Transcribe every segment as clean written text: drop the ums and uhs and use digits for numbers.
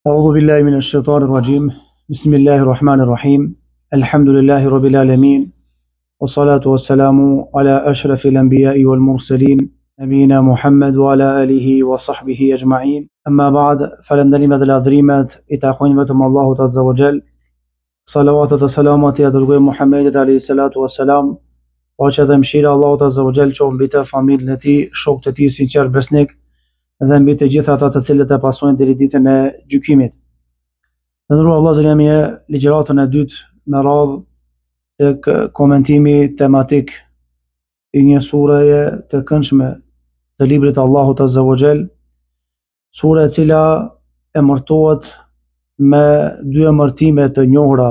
أعوذ بالله من الشيطان الرجيم بسم الله الرحمن الرحيم الحمد لله رب العالمين والصلاة والسلام على أشرف الأنبياء والمرسلين نبينا محمد وعلى آله وصحبه أجمعين أما بعد falënderimet dhe lavdërimet i takojnë vetëm Allahut Azza wa Jall Salavatet dhe selamat ia dërgojmë Muhammedit alayhi salatu wassalam, paqja dhe mëshira e Allahut azza wa jall qoftë mbi të, familjen e tij, shokët e tij sinqertë besnik dhe mbi të gjithë ata të cilët e pasojnë deri ditën e gjykimit. Të nderuar vëllezër, jemi në ligjëratën e dytë me radhë tek komentimi tematik i një sureje të këndshme të librit të Allahut azza wa jall, Sure e cila emërtohet me dy emërtime të njohura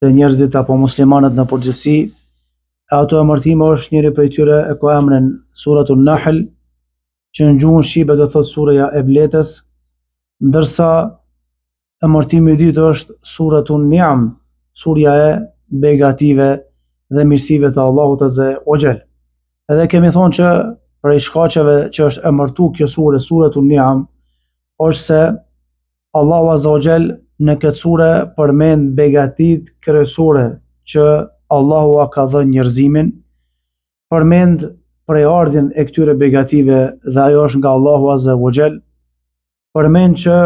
te njerëzit apo muslimanët në përgjithësi. E ato emërtime është njëri prej tyre e ka emrin Suratun Nahl, që në gjuhën shqipe do thotë sureja e bletës, ndërsa Emërtimi i dytë është Suratun Ni'am, surja e begative dhe mirësive të Allahut Azza wa Jall. Edhe kemi thonë që prej shkaqeve që është emërtu kjo sure Suratun Ni'am është se Allahu Azza wa Jall në këtë sure përmend begatitë kryesore që Allahu ua ka dhënë njerëzimin, përmend prejardhjen e këtyre begative dhe ajo është nga Allahu Azza wa Jall, përmend që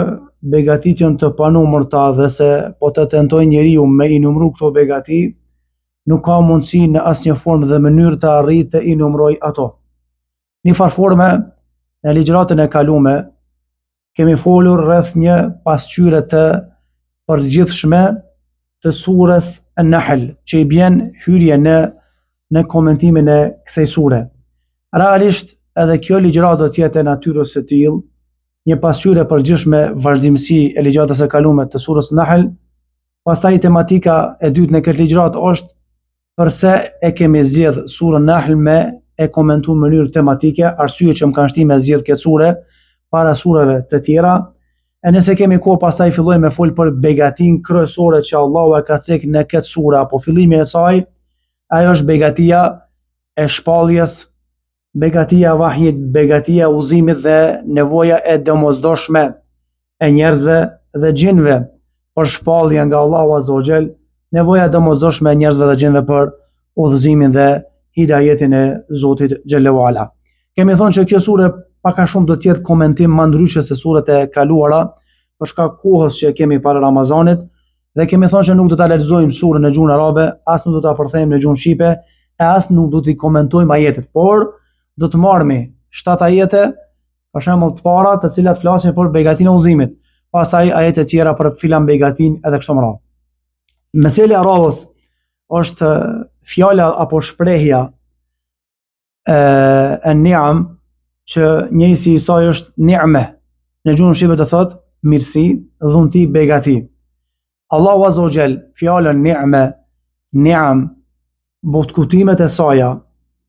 begatitë janë të panumërta dhe se po të tentojë njeriu me i numru këto begati, nuk ka mundësi në asnjë formë dhe mënyrë të arrijë të i numrojë ato. Një farë forme, në ligjëratën e kalume, kemi folur rreth një pasqyre të përgjithshme të surës An-Nahl, që i bjen hyrje në në komentimin e kësaj sure. Realisht edhe kjo ligjëratë do të jetë e natyrës së tillë, një pasqyrë e përgjithshme vazhdimësi e ligjëratës së kalume të surës Nahl. Pastaj tematika e dytë në këtë ligjëratë është përse e kemi zgjedh surën Nahl me e komentu në mënyrë tematike, arsye që më kanë shti me zgjedh këtë sure para sureve të tjera. E nëse kemi kohë pastaj fillojmë me fol për begatinë kryesore që Allahu e ka cek në këtë sure apo fillimin e saj, ajo është begatia e shpalljes, begatia e vahjit, begatia e udhëzimit dhe nevoja e domosdoshme e njerëzve dhe xhinëve për shpallje nga Allahu Azza wa Jall, nevoja e domosdoshme e njerëzve dhe xhinëve për udhëzimin dhe hidajetin e Zotit Xhelle ue Ala. Kemi thonë që kjo sure pak a shumë do të jetë komentim më ndryshe se suret e kaluara, për shkak kohës që kemi para Ramazanit, Dhe kemi thonë që nuk do ta lexojmë surën në gjuhën arabe, as nuk do ta përkthejmë në gjuhën shqipe, e as nuk do t'i komentojmë ajetet, por do të marrmi 7 ajete, për shembull të para, të cilat flasin për begatinë e udhëzimit, pastaj ajete të tjera për filan begatinë edhe kështu me radhë. Meselja e radhës është fjala apo shprehja e ni'am që njëjësi i saj është ni'me. Në gjuhën shqipe do thotë mirësi, dhunti, begati. Allahu Azza wa Jall, fjalën ni'me, ni'am, botëkuptimet e saja,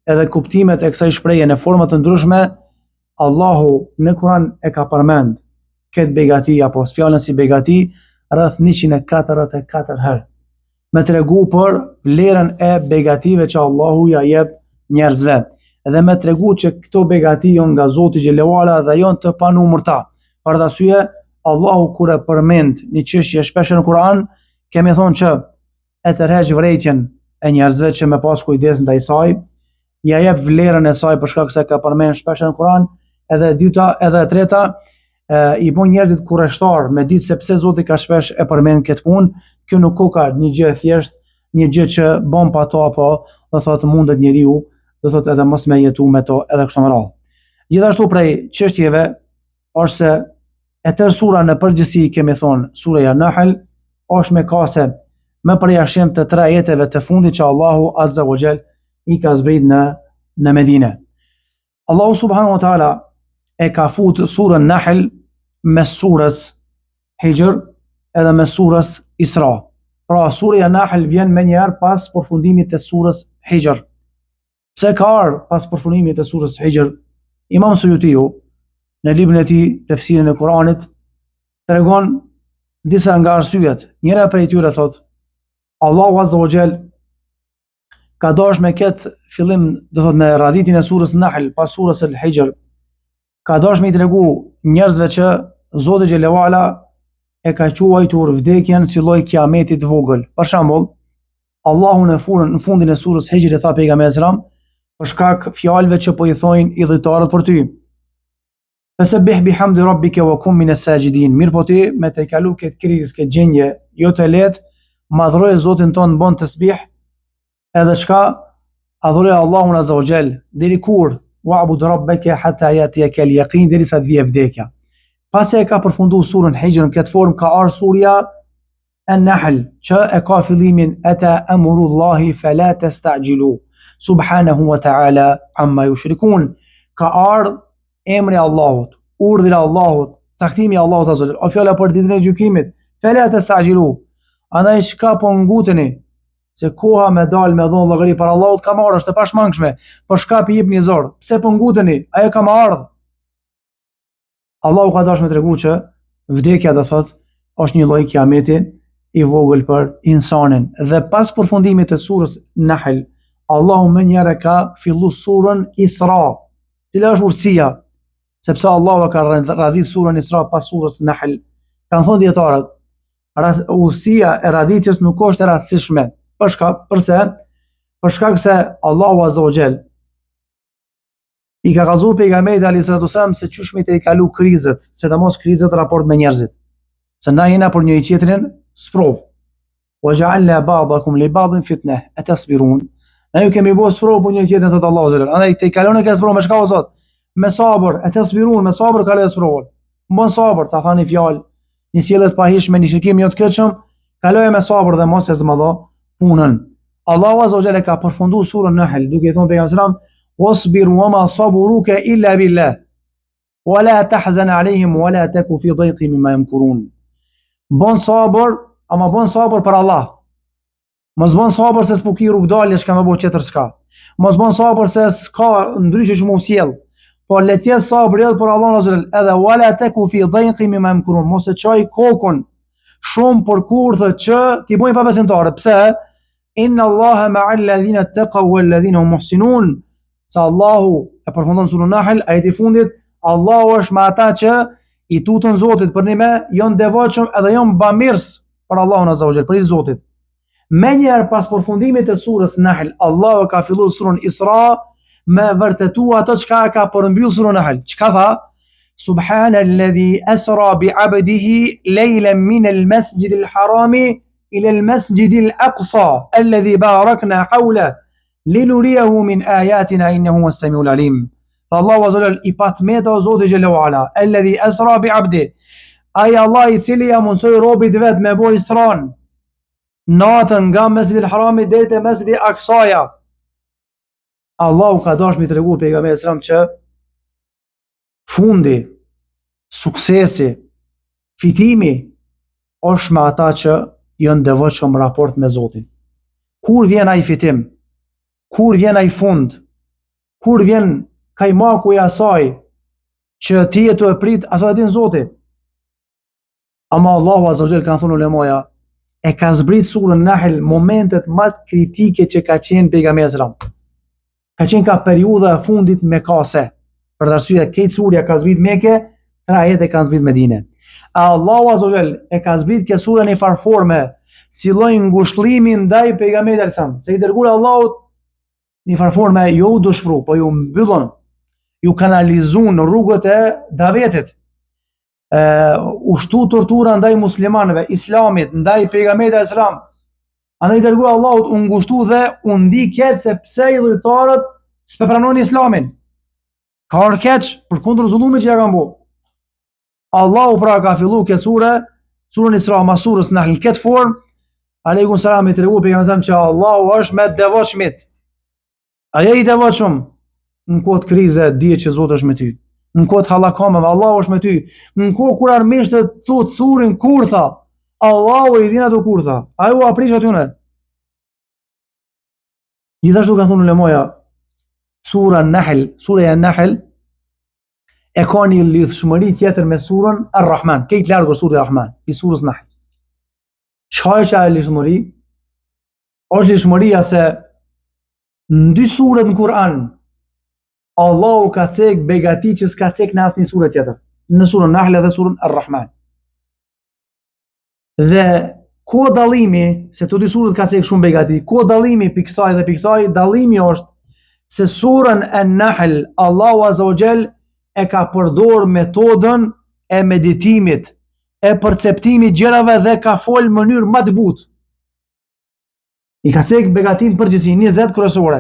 edhe kuptimet e kësaj shprehje në forma të ndryshme, Allahu në Kur'an e ka përmend këtë begati apo fjalën si begati rreth 144 herë. Me tregu për vlerën e begative që Allahu ja jep njerëzve dhe me tregu që këto begati janë nga Zoti xhelle ue ala dhe janë të panumërta. Për atë arsye, Allahu kur e përmend një çështje shpesh në Kur'an, kemi thonë që e tërheq vërejtjen e njerëzve që me pas kujdes ndaj saj, ja jep vlerën e saj për shkak se ka përmend shpesh në Kur'an, edhe e dyta, edhe e treta, e, i bën njerëzit kureshtar me ditë se pse Zoti ka shpesh e përmend këtë punë, kjo nuk koka një gjë e thjeshtë, një gjë që bën pa to apo do thotë mundet njeriu, do thotë edhe mos me jetu me to edhe kështu me radhë. Gjithashtu prej çështjeve është se e tërë sura në përgjithësi kemi thonë sureja Nahl është mekase me përjashtim të tre ajeteve të fundit që Allahu Azza wa Jall i ka zbrit në në Medine. Allahu subhanahu wa taala e ka fut surën Nahl mes surës Hixhr edhe mes surës Isra. Pra sureja Nahl vjen menjëherë pas përfundimit të surës Hixhr. Pse ka ardhur pas përfundimit të surës Hixhr? Imam Sujutiu në librin e tij Tefsirin e Kuranit tregon disa nga arsyet. Njëra prej tyre thotë Allahu Azza wa Jall ka dashur me këtë fillim, do thotë me radhitjen e surës Nahl pas surës El Hixhr, ka dashur me i tregu njerëzve që Zoti xhelle ue ala. e ka quajtur vdekjen si lloj kiametit të vogël. Për shembull, Allahu në furën në fundin e surës Hixhr i tha pejgamberit alejhi selam për shkak fjalëve që po i thonë idhujtarët për ty. Fesebbih bihamdi rabbike wa kun mine saxhidin. Mirëpo ti me tejkalu këtë krizë, këtë gjendje, jo të lehtë, madhroje Zotin tond, bon tesbih, edhe çka adhuroje Allahun Azza wa Jall, deri kur wa'bud rabbaka hatta yatiyaka al-yaqin derisa të vijë vdekja. Pasi e ka përfundu surën Hixhr në këtë formë ka ardhur surja An-Nahl që e ka fillimin ata amrullahi fala tasta'jilu subhanahu wa ta'ala amma yushrikun. Ka ardhur emri i Allahut, urdhri i Allahut, caktimi i Allahut azza wa jall. O fjala për ditën e gjykimit, fala tasta'jilu. Andaj çka po nguteni? Se koha me dal me dhon llogari para Allahut ka me ardhë, është e pashmangshme. Për çka po jepni zor? Pse po nguteni? Ajo ka me ardhë. Allahu ka dashur me tregu që vdekja do thot është një lloj kiameti i vogël për insanin. Dhe pas përfundimit të surës Nahl, Allahu menjëherë ka fillu surën Isra. Cila është urtësia? Sepse Allahu e ka radhit surën Isra pas surës Nahl. Kanë thonë dijetarët, urtësia e radhitjes nuk është e rastësishme. Për shkak, përse? Për shkak se Allahu Azza wa Jall i ka kallzu pejgamberit alayhi salatu wasalam se qysh me tejkalu krizët, sidomos krizët raport me njerëzit. Se na jena për njëri tjetrin sprovë. Wa ja'alna ba'dakum li ba'din fitnah, atasbirun. Na ju kemi bo sprovë për njëri tjetrin thotë Allahu xhel. Andaj tejkalone këtë sprovë me çka o Zot? Me sabër, atasbirun, me sabër kaloje sprovën. Bon sabër, ta thanë fjalë, një sjellje të pahijshme, një shikim jo të këndshëm, kaloje me sabër dhe mos e zmadho punën. Allahu azza wa jalla ka përfundu surën Nahl duke i thënë pejgamberit sallam, "Wasbir wa ma sabruka illa billah." Wa la tahzan alehim wa la taku fi dhayqin mimma yamkurun. Bon sabër, ama bon sabër për Allah. Mos bon sabër se s'po ki rrugëdalje çka me bo tjetër s'ka. Mos bon sabër se s'ka ndryshe që m'u sjell. Po le të jetë sabri edhe për Allahun azza edhe wala taku fi dhayqin mimma yamkurun. Mos e çaj kokën shumë për kurthet që t'i bojnë pabesimtarët. Pse? Inna Allaha ma'a alladhina taqaw wal ladhina hum muhsinun. Se Allahu e përfundon surën Nahl, ajeti i fundit, Allahu është me ata që i tutën Zotit përnime, janë devotshëm edhe janë bamirës për Allahun azza wa jall, për hir Zotit. Menjëherë pas përfundimit të surës Nahl, Allahu ka fillu surën Isra me vërtetu ato çka ka përmbyll surën Nahl. Çka tha? Subhana alladhi asra bi abdihi laylan min al-masjid al-harami ila al-masjid al-aqsa alladhi barakna hawla linuriyahu min ayatina innahu huwas samiul alim. Tha Allahu azza wa jall i pa të meta o Zoti xhele ue ala, alladhi asra bi abdi. Ai Allah i cili ja mundsoi robit vet me bo Isran natën nga Mesxhidi al-Harami deri te Mesxhidi Aksaja. Allahu ka dashur mi tregu pejgamberit sallam që fundi, suksesi, fitimi është me ata që janë devotshëm në raport me Zotin. Kur vjen ai fitim? Kur vjen ai fund? Kur vjen kajmaku i asaj që ti je tu e prit, ato e din Zoti. Ama Allahu Azza wa Jall kanë thënë ulemaja, e ka zbrit surën Nahl momentet më kritike që ka qenë pejgamberi sallam. Ka qenë ka periudha e fundit mekase. Për arsye krejt surja ka zbrit Meke, tre ajete kanë zbrit Medine. A Allahu Azza wa Jall e ka zbrit këtë surë në një farë forme si lloj ngushëllimi ndaj pejgamberit alejhi selam. Se i dërguari i Allahut në një farë forme jo u dëshpru, po ju mbyllën, ju kanalizun në rrugët e davetit. E, u shtu tortura ndaj muslimanëve, islamit, ndaj pejgamberit alejhi selam. Andaj i dërguari i Allahut u ngushtu dhe u ndi keq se pse idhujtarët s'pe pranojnë islamin. Ka ardhë keq përkundër zullumit që ja kanë bo. Allahu pra ka fillu këtë sure, surën Isra, mas surës Nahl në këtë formë, alejkum selam i tregu pejgamberit që Allahu është me devotshmit. A je i devotshëm në kohë të krize, dije që Zoti është me ty. Në kohë të hallakameve, Allahu është me ty. Në kohë kur armiqtë tu të thurin kurtha, Allahu i din ato kurtha. Ai ua prish atyne. Gjithashtu kanë thonë ulemaja, sura Nahl, sura Nahl, e ka një lidhshmëri tjetër me surën Ar-Rahman, krejt larg sura Ar-Rahman, pi surës Nahl. Çka është ajo lidhshmëri? Është lidhshmëria se në dy suret në Kur'an Allahu ka cek begati që s'ka cek në asnjë sure tjetër, në surën Nahl dhe surën Ar-Rahman. Dhe ku o dallimi, se të dy suret ka cek shumë begati, ku o dallimi pi kësaj dhe pi kësaj, dallimi është se surën En-Nahl, Allahu Azza wa Jall e ka përdor metodën e meditimit, e perceptimit gjërave dhe ka fol mënyrë ma të butë. I ka cek begatitë në përgjithësi, 20 kryesore.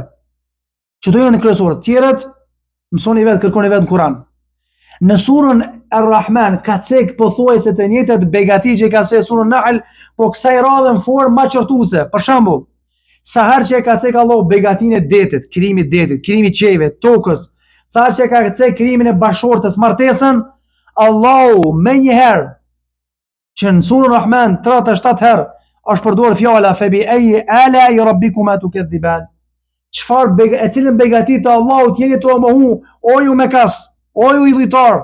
Qëto janë kryesore. Tjerat, mësoni vetë, kërkoni vetë në Kuran. Në surën Ar-Rahman ka cek pothuajse të njëjtat begati që ka cek surën Nahl, po kësaj radhe në formë ma qortuese. Për shembull, sa herë që e ka cek Allahu begatinë e detit, krijimit detit, krijimit qiejve, tokës, sa herë që e ka cek krijimin e bashkëshortes, martesën, Allahu menjëherë që në surën Rahman 37 herë është përdorur fjala fe bi ejji alai rabbikuma tukedhiban. Çfarë beg e cilën begati të Allahut jeni tu e mohu, o ju mekas, o ju idhujtar.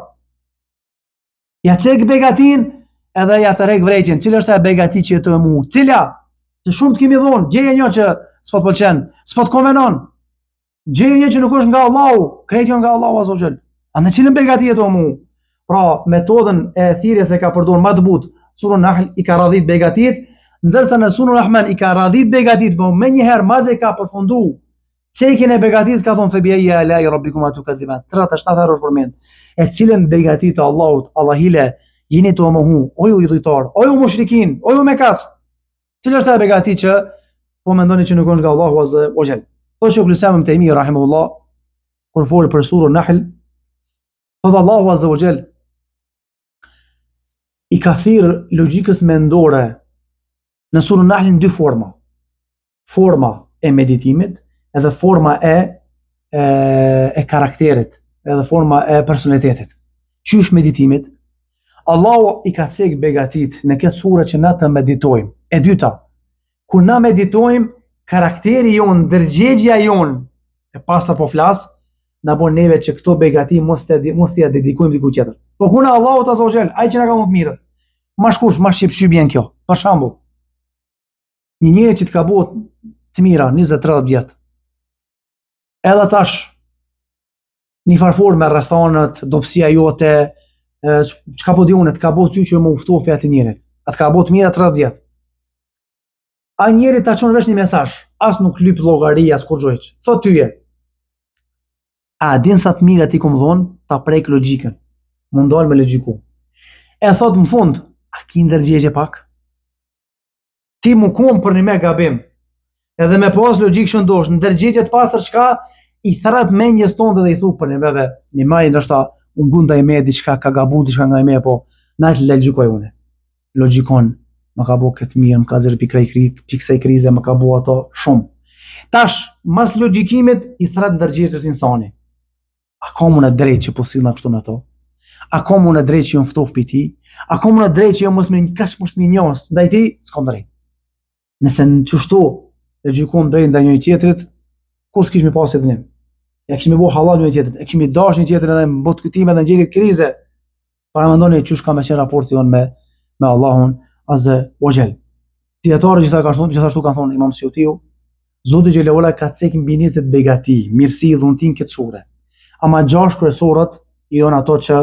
Ja cek begatin edhe ja tërhek vrejtjen, cila është ajo begati që je tu e mohu? Cila? Se shumë të kemi dhonë, gjeje një që s'po të pëlqen, s'po të konvenon. Gjeje një që nuk është nga Allahu, krejt janë nga Allahu Azza wa Jall. A në cilën begati je tu e mohu? Pra, metodën e thirrjes e ka përdorur më të butë. Surën Nahl i ka radhit begatit, ndërsa në surën Rahman i ka radhit begatit, po menjëherë mazi ka përfundu. Cekjen e begatit ka thonë fe bi ejji alai rabbikuma tukedhiban. 37 herë është përmend. E cilën begati të Allahut, Allahile, jeni tu e mohu, o ju idhujtar, o ju mushrikin, o ju mekas. Cila është ajo begati që po mendoni që nuk është nga Allahu Azza wa Jall? Thotë Shejhul Islam Ibn Taymi rahimahullah kur fol për surën Nahl, thotë Allahu Azza wa Jall i ka thirr logjikës mendore në surën Nahl në dy forma. Forma e meditimit edhe forma e e, e karakterit, edhe forma e personalitetit. Qysh meditimit? Allahu i ka cek begatit në këtë sure që na të meditojmë. E dyta, kur na meditojmë, karakteri jonë, ndërgjegja jonë, e pastër po flas, na bon neve që këto begati mos të mos t'ia dedikojmë dikujt tjetër. Po ku na Allahut azza wa jall, ai që na ka dhënë të mirët. Ma shkurt, ma shqip qysh bjen kjo. Për shembull, një njeri që të ka bo të mira 20-30 vjet. Edhe tash një farë forme rrethanat, dobësia jote, çka po di unë, të ka bo ty që me u ftoh prej atij njerit. A të ka bo të mira 30 vjet. Ai njeri ta çon veç një mesazh, as nuk lyp llogari, as kurgjo hiç. Thot tyje. A din sa të mira t'i kom dhonë, ta prek logjikën. M'u ndal me logjiku. E thot në fund, a ki ndërgjegje pak? Ti mu kon për një me gabim. Edhe me pas logjikë shëndosh, ndërgjegje të pastër çka i thërret mendjes tonde dhe i thu për një meve, një maj ndoshta u ngu ndaj me diçka, ka gabu diçka nga me, po na të logjikoj unë. Logjikon, më ka bo këtë mirë, më ka nxjerrë pi krej kri, pi kësaj krize, më ka bo ato shumë. Tash, mas logjikimit, i thërret ndërgjegjes insani. A kam unë drejt që po sillna kështu me to? A kam unë drejt që jam ftoh pi tij? A kam unë drejt që jam mos me kaq mos me njohës ndaj tij? S'kam drejt. Nëse në qështu e gjykon drejt ndaj njëri tjetrit, kur s'kishmi pas idhnim? Ja kishmi bo hallall njëri tjetrit, e kishmi dash njëri tjetrin edhe në botë edhe në gjendje krize. Paramendoni qysh ka me qenë raporti jonë me, me Allahun Azze wa Jall. Dijetarët gjithashtu, gjithashtu kanë thonë Imam Sjutiu, Zoti xhele ue ala ka cek mbi 20 begati, mirësi dhunti në këtë sure. Ama gjashtë kryesoret janë ato që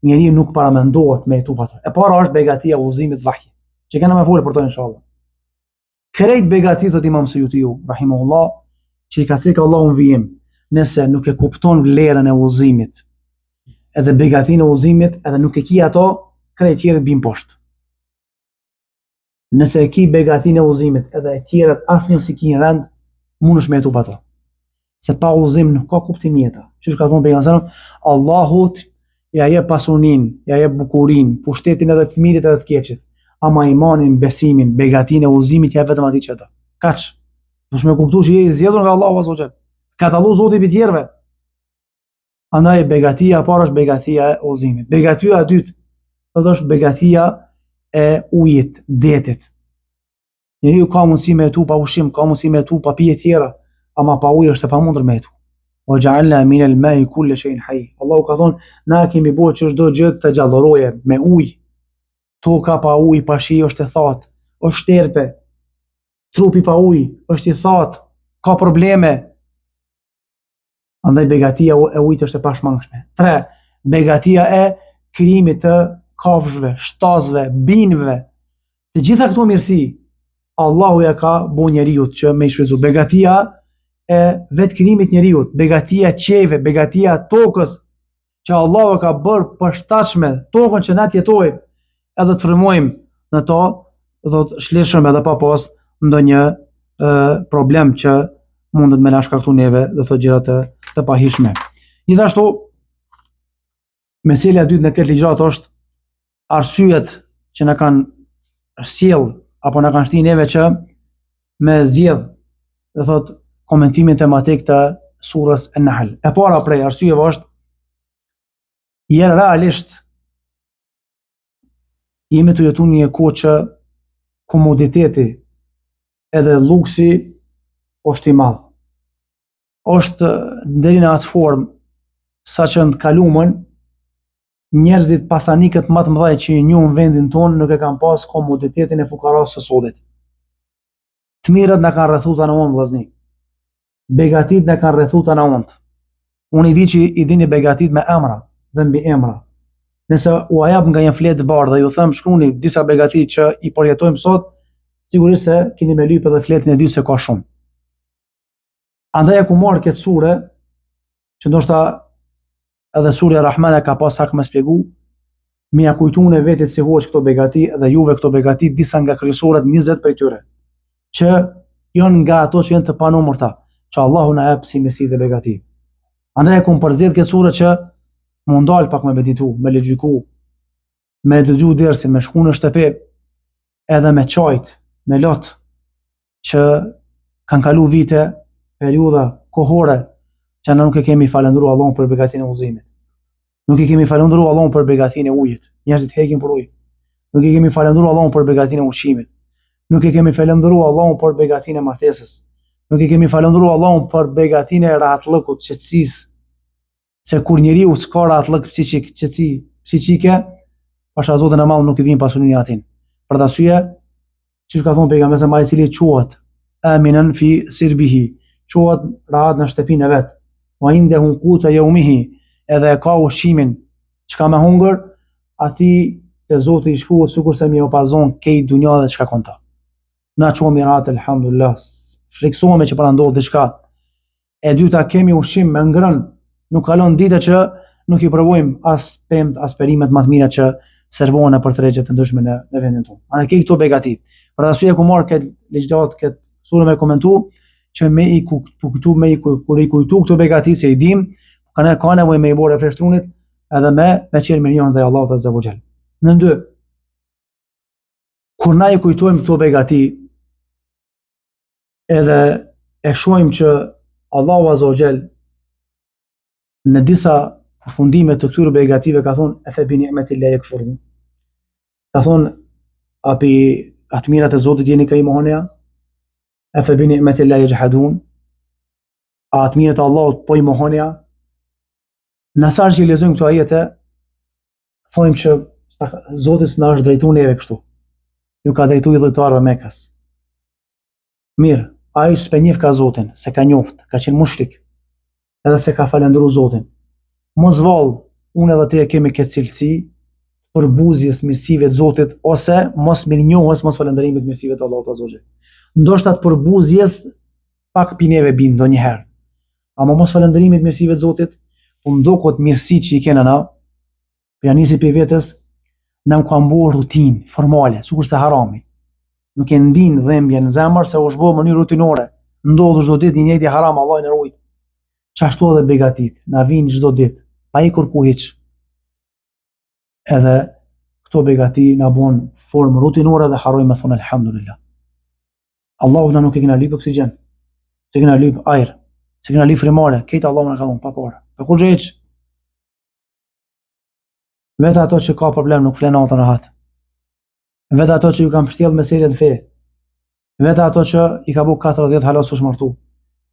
njeriu nuk paramendohet me jetu pa to. E para është begatia e udhëzimit vahji, që kena me folë për to inshallah. Krejt begati, thot imam Sujutiu, rahimahullah, që i ka cek Allahu në vijim, nëse nuk e kupton vlerën e udhëzimit, edhe begatinë e udhëzimit, edhe nuk e ki ato, krejt tjerët bin poshtë. Nëse e ki begatinë e udhëzimit, edhe e tjerët asnjë s'i ki në rend, mundesh me jetu pa to. Se pa udhëzim nuk ka kuptim jeta. Qysh ka thonë pejgamberi, Allahut ja jep pasuninë, ja jep bukurinë, pushtetin edhe të mirit edhe të keqit. Ama imanin, besimin, begatinë e udhëzimit ja jep vetëm atij që do. Kaq. Duhesh me kuptu që je i zgjedhur nga Allahu azza wa jall. Ka dallu Zoti prej tjerëve. Andaj begatia e parë është begatia e udhëzimit. Begatia e dytë thotë është begatia e ujit, detit. Njeriu ka mundësi me jetu pa ushqim, ka mundësi me jetu pa pije tjera, ama pa ujë është e pamundur me jetu. Wa ja'alna min al-ma'i kulla shay'in hayy. Allahu ka thonë, na kemi bërë që çdo gjë të gjallëroje me ujë. Toka pa ujë, pa shi është e thatë, është shterpe. Trupi pa ujë është i thatë, ka probleme. Andaj begatia e ujit është e pashmangshme. 3. Begatia e krijimit të kafshëve, shtazëve, bimëve. Të gjitha këto mirësi, Allahu ja ka bo njeriut që me i shfrytzu. Begatia e vetë krijimit njeriut, begatia e qiejve, begatia e tokës, që Allahu e ka bërë përshtatshme tokën që na të jetojmë edhe të frymojmë në to, do të shlirshëm edhe pa pas ndonjë e, problem që mundet me na shkaktu neve, do të gjëra të, të pahijshme. Gjithashtu, meselja e dytë në këtë ligjëratë është arsyet që na kanë sjell apo na kanë shti neve që me zgjedh, do thot komentimin tematik të surës En-Nahl. E para prej arsyeve është jer realisht jemi tu jetu një kohë që komoditeti edhe luksi është i madh. Është deri në atë formë sa që në të kalumën njerëzit pasanikët më të mëdhenj që i njohën vendin tonë nuk e kanë pas komoditetin e fukarasë së sotit. Të mirat na kanë rrethu tana anët vllazni. Begatit na kanë rrethu tana anët. Unë i di që i dini begatit me emra dhe mbiemra. Nëse ua jap nga një fletë të bardhë dhe ju them shkruni disa begati që i përjetojmë sot, sigurisht se keni me lypë edhe fletën e dytë se ka shumë. Andaj e kum marrë këtë sure, që ndoshta edhe surja Rahman e ka pas hak me spjegu, me ja kujtu unë vetit si hoxhë këto begati dhe juve këto begati disa nga kryesoret 20 prej tyre, që janë nga ato që janë të panumërta, që Allahu na jep si mirësi dhe begati. Andaj e kum përzgjedh këtë sure që m'u ndal pak me meditu, me logjiku, me dëgju dersin, me shku në shtëpi, edhe me qajt, me lot, që kanë kalu vite, periudha kohore, që na nuk e kemi falëndru Allahun për begatinë e udhëzimit. Nuk e kemi falëndru Allahun për begatinë e ujit. Njerëzit hekin për ujë. Nuk e kemi falëndru Allahun për begatinë e ushqimit. Nuk e kemi falëndru Allahun për begatinë e martesës. Nuk e kemi falëndru Allahun për begatinë e rahatllëkut, qetësisë, se kur njeriu s'ka rahatllëk psikik, qetësi psikike, pasha Zotin e madh nuk i vjen pasuria atij. Për atë arsye, siç ka thonë pejgamberi ai i cili quhet aminen fi sirbihi, quhet rahat në shtëpinë e vet. Wa indehu kutu jeumihi, edhe e ka ushqimin çka me hungër, atij te Zoti i shkruhet sikurse me pas zon kejt dunja dhe çka ka n'to. Na quhemi rahat elhamdulillah, friksohemi që po na ndodh diçka, E dyta kemi ushqim me ngrën, nuk kalon dita që nuk i provojmë as pemët, as perimet më të mira që servohen nëpër tregje të ndryshme në, në vendin tonë. Andaj ke këto begati. Për atë arsye ku marr këtë ligjëratë, këtë sure me komentu, që me i kujtu, me i kur i kujtu këto begati se i dim, kanë ka nevojë me i bo refresh trunit edhe me me qenë mirënjohës ndaj Allahut azza wa jall. Nën dy, kur na i kujtojmë këto begati, edhe e shohim që Allahu Azza wa Jall në disa përfundime të këtyre begative ka thonë efe bi ni'metillahi jekfurun. Ka thonë a pi të mirat e Zotit jeni ka i mohoni a? Efe bi ni'metillahi jexhhadun. A të mirat e Allahut po i mohoni a? Na sa që i lexojmë këto ajete, thojmë që Zoti s'na është drejtu neve kështu. Ju ka drejtu idhujtarëve Mekës. Mirë, ai s'pe njifka Zotin, s'e ka njoft, ka qenë mushrik, edhe s'e ka falëndru Zotin. Mos vallë, unë edhe ti e kemi këtë cilësi, përbuzjes mirësive të Zotit, ose mos mirënjohjes, mos falënderimit mirësive të Allahut Azza wa Jall. Ndoshta të përbuzjes, pak pi neve bin ndonjëherë. Ama mos falënderimit mirësive të Zotit, po m'doket mirësi që i kena na, Po ja nisi prej vetes, na u kanë bo rutinë, formale, sikurse harami. Nuk e ndin dhembjen në zemër, se është bo mënyrë rutinore. Ndodh çdo ditë një njëjti haram, Allahu na rujt. Qashtu edhe begatit, na vijnë çdo ditë, pa i kërku hiç. Edhe këto begati na bon formë rutinore dhe harrojmë me thonë elhamdulillah. Allahu na nuk e kena lyp oksigjen, s'e kena lyp ajër, s'e kena lyp frymëmarrje, krejt Allahu na ka dhonë pa pare. Pa kurgjë hiç. Vetë ato që ka problem nuk flen natën rahat. Vetë ato që ju kanë pështjellë meselet në fe. Vetë ato që i ka bu 40 vjet hala s'është martu.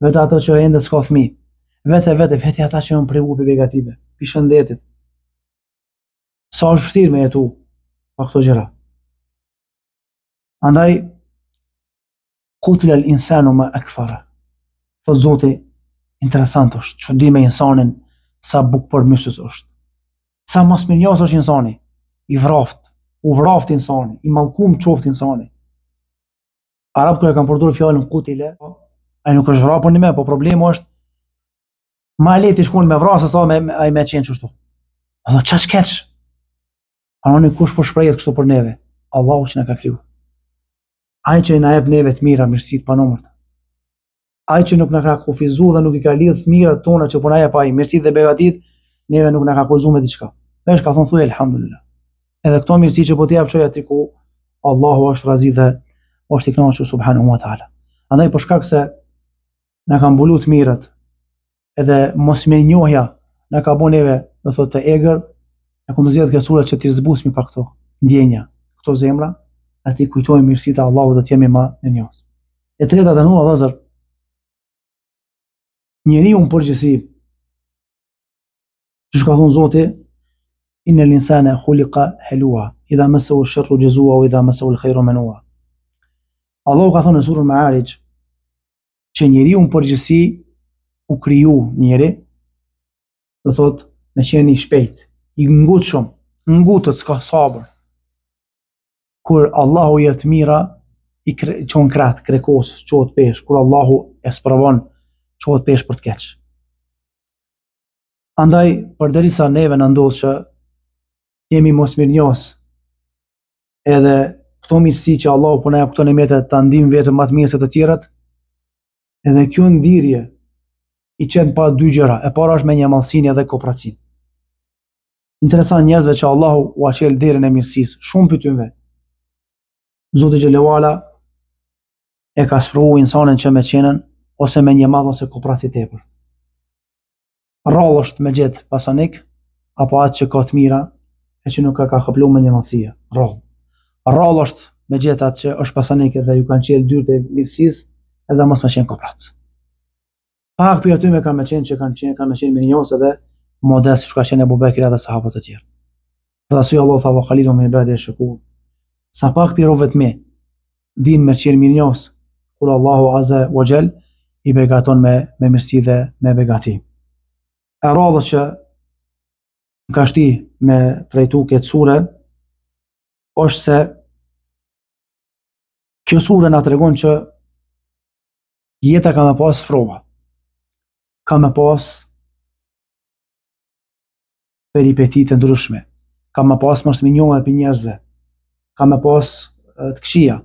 Vetë ato që ende s'ka fëmijë. Vetë vetë vetë ata që janë privu pi begative, pi shëndetit. Sa është vështirë me jetu pa këto gjëra. Andaj Kutile el insanu ma ekfara. Thot Zoti, interesant është, çudi me insanin sa bukëpërmbysës është. Sa mosmirënjohës është insani, i vraft. U vraft insani, i mallkum qoftë insani. Arabët kur e kanë përdorur fjalën kutile, ai nuk është vra për një me, po problemi është ma lehtë ish kon me vra se sa me, me ai me qenë qështu. A do qaq keq? Paramendoni kush po shprehet kështu për neve? Allahu që na ka kriju. Ai që na jep neve të mira, mirësi të panumërta. Ai që nuk na ka kufizu dhe nuk i ka lidh të mirat tona që po na jep ai, mirësitë dhe begatitë, neve nuk na ka kufizu me diçka. Veç ka thonë thuaj elhamdulillah. Edhe këto mirësi që po t'i jap çoji aty ku Allahu është razi dhe është i kënaqur subhanahu wa taala. Andaj për shkak se na ka mbulu të mirat, edhe mosmirënjohja na ka bo neve, do thotë të egër, e kom zgjedh këtë sure që t'i zbusmi pak këto ndjenja, këto zemra, e t'i kujtojmë mirësitë e Allahut dhe të jemi ma mirënjohës. E treta të nderuar vëllezër, njeriu në përgjithësi, qysh ka thonë Zoti, innel insane khuliqa helua, idha messehu sherru xhezua, ue idha messehu lkhejru menua. Allahu ka thonë në surën Mearixh, që njeriu në përgjithësi u kriju njeri, do thot me qenë i shpejt, i ngutshëm, ngutët s'ka sabër. Kur Allahu i jep të mira, i kre, çon krahët, krekos, çohet peshë, kur Allahu e sprovon, çohet peshë për të keq. Andaj, përderisa neve na ndodh që jemi mosmirënjohës, edhe këto mirësi që Allahu po na jep këto nimete ta ndim veten më të mirë se të tjerët, edhe kjo ndirje i qet pa dy gjëra. E para është mendjemadhësinë edhe koprracinë. Interesant njerëzve që Allahu ua çel derën e mirësisë, shumë prej tynve. Zoti xhele ue ala e ka sprovu insanin që me qenën ose mendjemadh ose koprrac i tepër. Rrallë është me gjetë pasanik, apo atë që ka të mira, e që nuk e ka kaplu mendjemadhësia. Rrallë. Rrallë është me gjetë atë që është pasanik edhe ju kanë çelë dyert e mirësisë, edhe mos me qenë koprrac. Pak prej atyne kanë me qenë që kanë qenë, kanë me qenë mirënjohës edhe modest, siç ka qenë Ebu Bekri edhe sahabët e tjerë. Për atë arsye Allahu tha wa qalilun min ibadi shakur. Sa pak prej robëve të mi din me qenë mirënjohës kur Allahu azza wa jall i begaton me me mirësi dhe me begati. E radhës që më ka shti me trajtu këtë sure është se kjo sure na tregon që jeta ka me pas sprova, ka me pas peripeti të ndryshme, ka me pas mosmirënjohje prej njerëzve, ka me pas të këqija.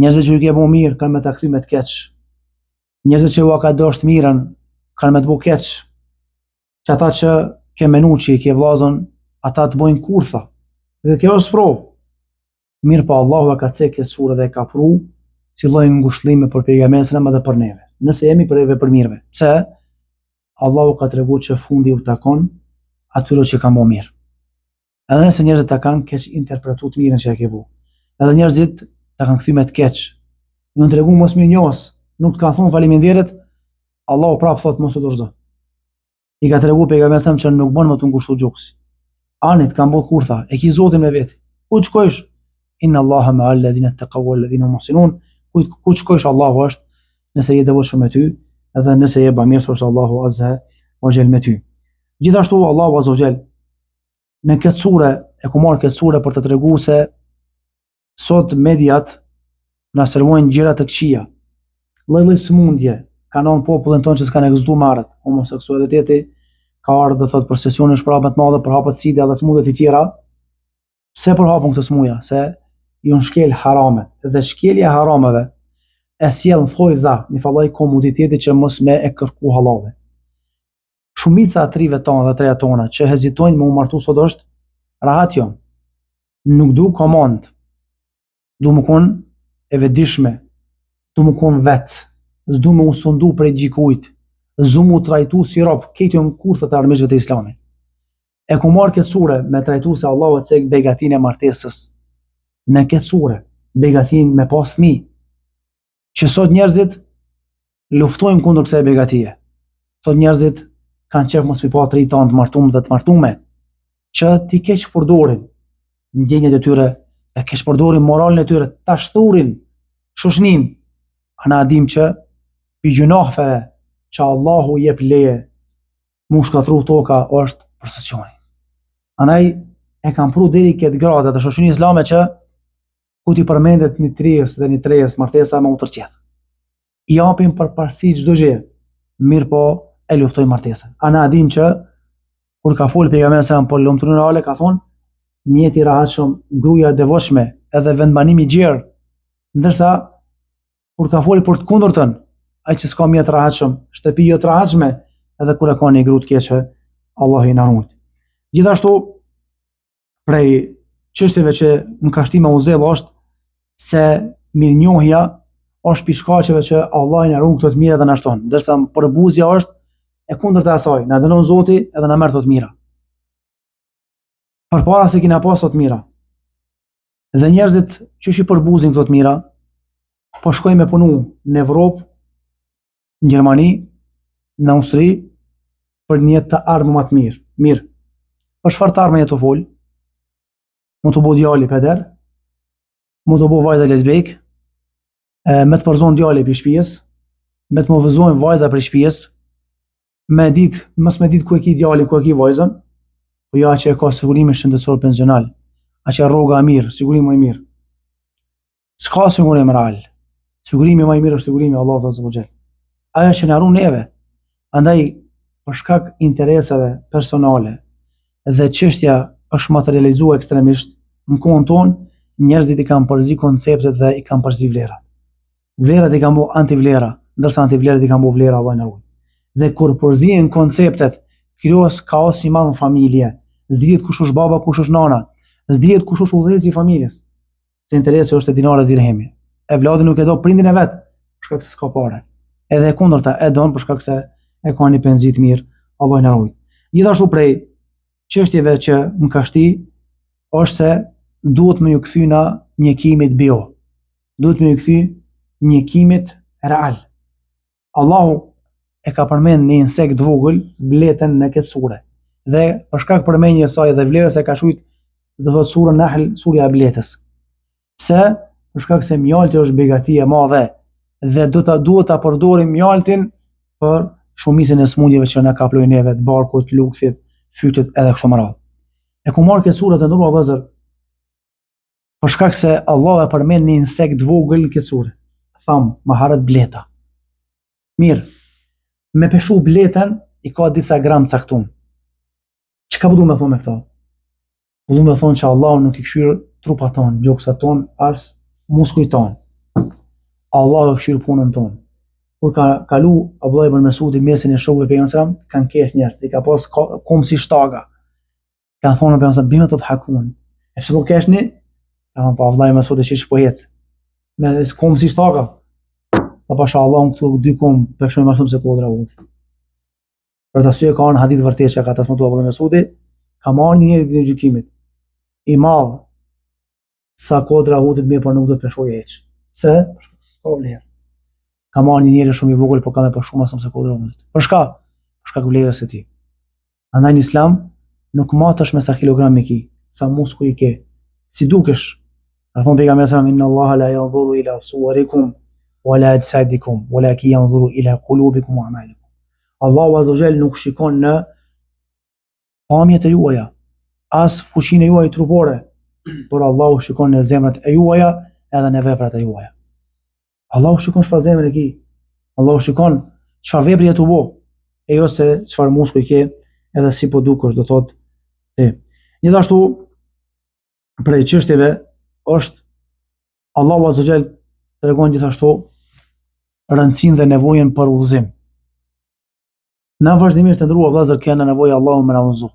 Njerëzve që ju ke bo mirë, kanë me ta kthy me të keq. Njerëzve që ua ke dashtë mirën, kanë me të bo keq. Që ata që ke menu që i ke vllazën, ata të bojnë kurtha. Dhe kjo është sprovë. Mirëpo Allahu e ka cek këtë sure dhe e ka pru si lloj ngushëllimi për pejgamberin sallam edhe për neve. Nëse jemi prej vepërmirëve. Pse? Allahu ka tregu që fundi u takon atyre që kanë bo mirë. Edhe nëse njerëzit ta kanë keqinterpretu të mirën që e ke bo. Edhe njerëzit ta kanë kthy me të keq. Janë tregu mosmirënjohës, nuk të kanë thonë faleminderit, Allahu prapë thotë mos u dorëzo. I ka tregu pejgamberi sallam që nuk bën me t'u ngushtu gjoksi. Ani të kanë bo kurtha, e ki Zotin me veti. Ku të shkojsh? Inna Allaha ma alladhina taqaw wal ladhina hum muhsinun. Ku ku të shkojsh Allahu është nëse je devotshëm me ty, edhe nëse je bamirës është Allahu azza wa jall me ty. Gjithashtu Allahu azza wa jall në këtë sure e ku marr këtë sure për të tregu se Sot mediat na servojnë gjëra të këqija. Lloj-lloj sëmundje kanë ardhur në popullin tonë që s'kanë ekzistuar më herët. Homoseksualiteti ka ardhur do thotë prostitucioni është përhapur me të madhe, përhapet sida dhe sëmundje të tjera. Pse përhapen këto sëmundje? Se janë shkel haramet dhe shkelja e harameve e sjell në thojza një farë lloj komoditeti që mos me e kërku hallallin. Shumica e të rive tonë dhe të reja tona që hezitojnë me u martu sot është rahat jom. Nuk du komandë. Du me kon e vetëdijshme. Du me kon vet. S'du me u sundu prej gjikujt. S'du me u trajtu si rob. Këto janë kurthat e armiqve të islamit. E ku marrë këtë sure me trajtu se Allahu e cek begatinë e martesës. Në këtë sure, begatinë me pas fmi. Që sot njerëzit luftojnë kundër kësaj begatie. Sot njerëzit kanë qef mos mi pa të rinjtë tanë të martum dhe të martume, që t'i keqpërdorin ndjenjat e tyre, ta keqpërdorin moralin e tyre, ta shthurin shoqninë. A na dim që pi gjynaheve që Allahu jep leje mu shkatru toka është prostitucioni. Andaj. e kanë pru deri këtë gradë të shoqërisë islame që kur t'i përmendet një të rijës dhe një të rejës martesa me u tërqeth. I japin përparësi çdo gjë, mirëpo e luftojnë martesën. A na dim që kur ka folë pejgamberi sallam për lumturinë reale ka thonë mjeti i rahatshëm, gruaja e devotshme, edhe vendbanimi i gjerë, ndërsa kur ka folë për të kundërtën, ai që s'ka mjet të rahatshëm, shtëpi jo të rahatshme, edhe kur e ka një gru të keqe, Allahu na ruajt. Gjithashtu prej çështjeve që më ka shti me u zell është se mirënjohja është prej shkaqeve që Allahu na ruan këto të mira dhe na shton, ndërsa përbuzja është e kundërta e asaj, na dënon Zoti edhe na merr këto të mira. Përpara se kina pas këto të mira. Dhe njerëzit qysh i përbuzin këto të mira, po shkojnë me punu në Evropë, në Gjermani, në Austri, për një të ardhme më të mirë. Mirë. Për çfarë të ardhme je tu fol? Me t'u bo djali peder, me t'u bo vajza lesbik, me të përzon djali prej shpijës, me të përzon vajza prej shpijës, me dit, mos me dit ku e ki djalin, ku e ki vajzën, po ja që e ka sigurimin shëndetësor pensional, a që rroga e mirë, sigurimi më i mirë. S'ka sigurim real. Sigurimi më i mirë është sigurimi i Allahut azza wa jall. Ajo që na ruan neve. Andaj për shkak interesave personale dhe çështja është materializuar ekstremisht në kohën tonë, njerëzit i kanë përzi konceptet dhe i kanë përzi vlerat. Vlerat i kanë bo antivlera, ndërsa antivlerat i kanë bo vlera Allahu na ruajt. Dhe kur përzihen konceptet, krijohet kaos i madh në familje. S'dihet kush është baba, kush është nana. S'dihet kush është udhëheqësi i familjes. Se interesi është te dinari dhe dirhemi. Evladi nuk e do prindin e vet, për shkak se s'ka pare. Edhe e kundërta e don për shkak se e ka një penzi të mirë, Allahu na ruajt. Gjithashtu prej çështjeve që më ka shti është se duhet me ju kthy na mjekimit bio. Duhet me ju kthy mjekimit real. Allahu e ka përmend një insekt të vogël, bletën në këtë sure. Dhe për shkak përmendjes saj dhe vlerës e ka quajt do thotë surën Nahl, surja e bletës. Pse? Për shkak se mjalti është begati e madhe dhe do ta duhet ta përdorim mjaltin për shumicën e sëmundjeve që na kaplojnë neve, të barkut, lukthit, fytit edhe kështu me radhë. E ku marr këtë sure të nderuar vëllezër, Për shkak se Allahu e përmend një insekt të vogël në këtë sure. Tham, më herët bleta. Mirë, me peshu bletën i ka disa gram caktum. Çka po du me thonë me këto? Po du me thonë që Allahu nuk i kqyr trupat tonë, gjoksat tonë, as muskujt tonë. Allahu e kqyr punën tonë. Kur ka kalu Abdullah ibn Mesudi mesin e shokëve pejgamberit kanë kesh njerëz, i ka pas kom si shtaga. Kanë thonë pejgamberit bime tedhhakun. E pse po keshni? Ka thonë po Abdullah ibn Mesudi qysh po hec. Me kom si shtaga. Po pasha Allahun këtu dy kom peshojnë më shumë se kodra e Uhudit. Për atë arsye ka në hadith vërtet që ka transmetuar Abdullah ibn Mesudi, ka me ardh një njeri ditën e gjykimit. I madh sa kodra e Uhudit mirëpo nuk do të peshojë hiç. Pse? S'ka vlerë. Ka me ardh një njeri shumë i vogël, po ka me peshu më shumë se kodra e Uhudit. Për shka? Për shkak vlerës së tij. Andaj në Islam nuk matesh me sa kilogram i ki, sa muskuj i ke. Si dukesh? Ka thonë pejgamberi sallallahu alajhi wasallam, "Inna Allaha la yanzuru ila suwarikum wala ajsadikum, walakin yanzuru ila qulubikum wa a'malikum." Allahu azza wa jall nuk shikon në pamjet e juaja, as fuqinë e juaj trupore, por Allahu shikon në zemrat e juaja edhe në veprat e juaja. Allahu shikon çfarë zemre ki, Allahu shikon çfarë vepre je tu bo, e jo se çfarë muskuj ke edhe si po dukesh, do thotë ti. Gjithashtu prej çështjeve është Allahu Azza Jall tregon gjithashtu rëndësinë dhe nevojën për udhëzim. Na vazhdimisht të nderuar vëllezër kena nevojë Allahu me na udhëzu.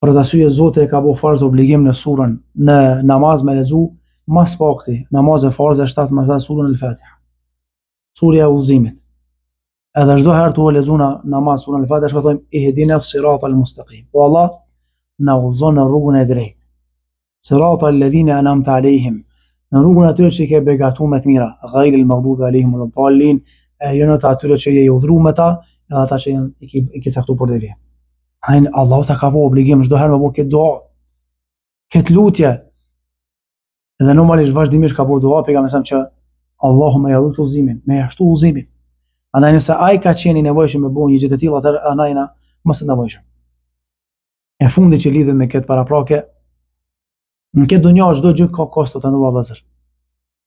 Për atë arsye Zoti e ka bo farz obligim në surën në namaz me lexu ma s'pakti namaze farze 7 me surën El Fatiha. Surja e udhëzimit. Edhe çdo herë tu e lexu në namaz surën El Fatiha çka thojmë ihdina sirat al mustaqim. O Allah na udhëzo në rrugën e drejtë. Sirat alladhina an'amta alejhim, në rrugën e atyre që i ke begatu me të mira, ghairil maghdubi alejhim waladdallin, e jo në të atyre që je i urdhru me ta, edhe ata që janë i ke i ke caktu për devijim. Ai Allahu ta ka bo obligim çdo herë me bo këtë dua, këtë lutje. Dhe normalisht vazhdimisht ka bo dua pejgamberi sa që Allahu me ja rujt udhëzimin, me ja shtu udhëzimin. Andaj nëse ai ka qenë i nevojshëm me bo një gjë të tillë, atëherë na jena më se të nevojshëm. E fundit që lidhet me këtë paraprake, në këtë dunja çdo gjë ka kosto të nderuar vëllezër.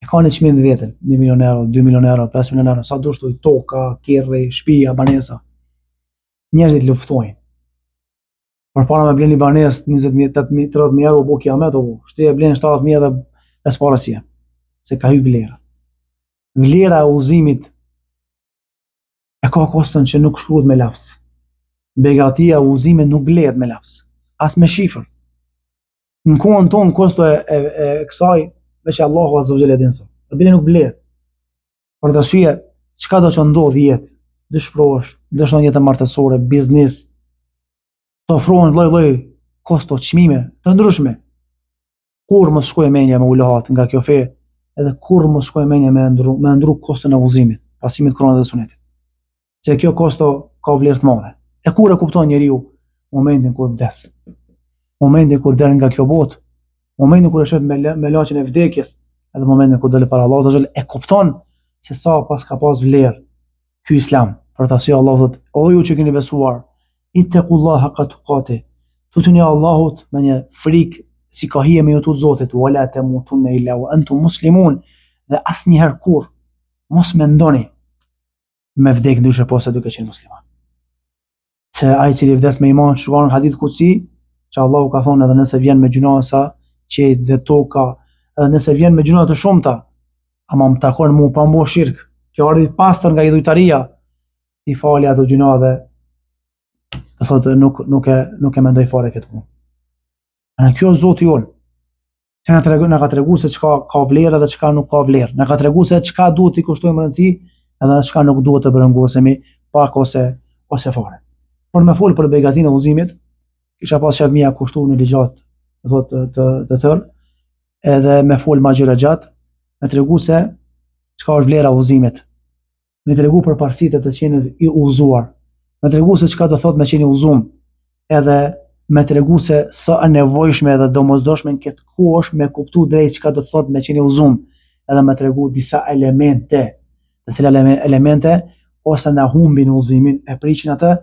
E ka një çmim të vetën, 1 milion euro, 2 milion euro, 5 milion euro, sa dush ti, toka, kerri, shtëpia, banesa. Njerëzit luftojnë. Përpara me ble një banesë 20.000, 8.000, 30.000 euro, u bo kiamet, u bo. Shti e blen 70.000 edhe pesë pare s'je. Se ka hy vlera. Vlera e udhëzimit e ka koston që nuk shkruhet me laps. Begatia e udhëzimit nuk blehet me laps, as me shifër. Në kohën tonë kosto e, e, e kësaj, veç Allahu Azza wa Jalla e din sa. E bile nuk blehet. Për atë arsye, çka do që ndodh jetë, dëshpërohesh, dështon jetën martesore, biznis, të ofrohen lloj-lloj kosto, çmime të ndryshme. Kurrë mos shkojë mendja me u luhat nga kjo fe, edhe kurrë mos shkojë mendja me ndru, me ndru koston e udhëzimit, pasimit Kur'anit dhe Sunetit. Se kjo kosto ka vlerë të madhe. E kur e kupton njeriu momentin kur vdes. Momentin kur del nga kjo botë, momentin kur e sheh me melaqen e vdekjes, edhe momentin kur del para Allahut azza e kupton se sa pas ka pas vlerë ky islam. Për atë arsye Allahu thotë, o ju që keni besuar, ittaqullaha haqqa tuqati. Tutuni Allahut me një frikë si ka hije me ju tut Zotit, wala tamutunna illa wa antum muslimun. Dhe asnjëherë kurrë mos mendoni me vdek ndryshe pos duke qenë musliman. Se ai i cili vdes me iman, shkruan në hadith kutsi, që Allahu ka thonë edhe nëse vjen me gjynahe sa qiejt dhe toka, edhe nëse vjen me gjynahe të shumta, ama më takon mu pa m'bo shirk, kjo ardhi pastër nga idhujtaria, i fali ato gjynahe dhe do thotë nuk nuk e nuk e mendoj fare këtë punë. Ana kjo Zoti jonë, që na tregon na ka tregu se çka ka vlerë dhe çka nuk ka vlerë. Na ka tregu se çka duhet t'i kushtojmë rëndësi edhe çka nuk duhet të brengosemi pak ose ose fare. Por me fol për begatinë e udhëzimit, kisha pas qejf me ia kushtu një ligjëratë, do thotë të të, të tërë, edhe me fol ma gjerë gjatë, me tregu se çka është vlera e udhëzimit. me tregu përparësitë e të qenit i udhëzuar, me tregu se çka do thotë me qenë i udhëzum, edhe me tregu se sa e nevojshme edhe domosdoshme në këtë kohë është me kuptu drejt çka do të thotë me qenë i udhëzum, edhe me tregu disa elemente, të cilat elemente ose na humbin udhëzimin, e prishin atë,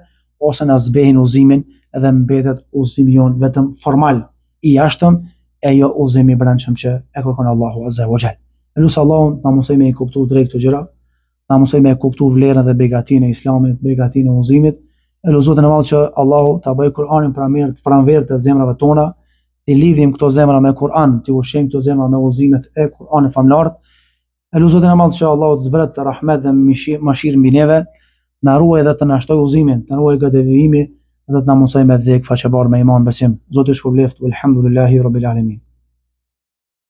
ose na zbehin udhëzimin edhe mbetet udhëzimi jonë vetëm formal, i jashtëm, e jo udhëzim i brendshëm që e kërkon Allahu Azza wa Jall. E lus Allahun të na mundësojë me i kuptu drejt këto gjëra, të na mundësojë me e kuptu vlerën dhe begatinë e Islamit, begatinë e udhëzimit. E lus Zotin e Madh që Allahu ta bëjë Kur'anin pranverë, pranverë të zemrave tona, t'i lidhim këto zemra me Kur'an, t'i ushqejmë këto zemra me udhëzimet e Kur'anit famëlartë. E lus Zotin e Madh që Allahu të zbret rahmet dhe mëshirë mbi neve, na ruaj dhe të na shtojë udhëzimin, të na ruaj nga devijimi dhe të na mundësojë me vdek faqebardhë me iman besim. Zoti ju shpërbleftë, walhamdulillahi rabbil alamin.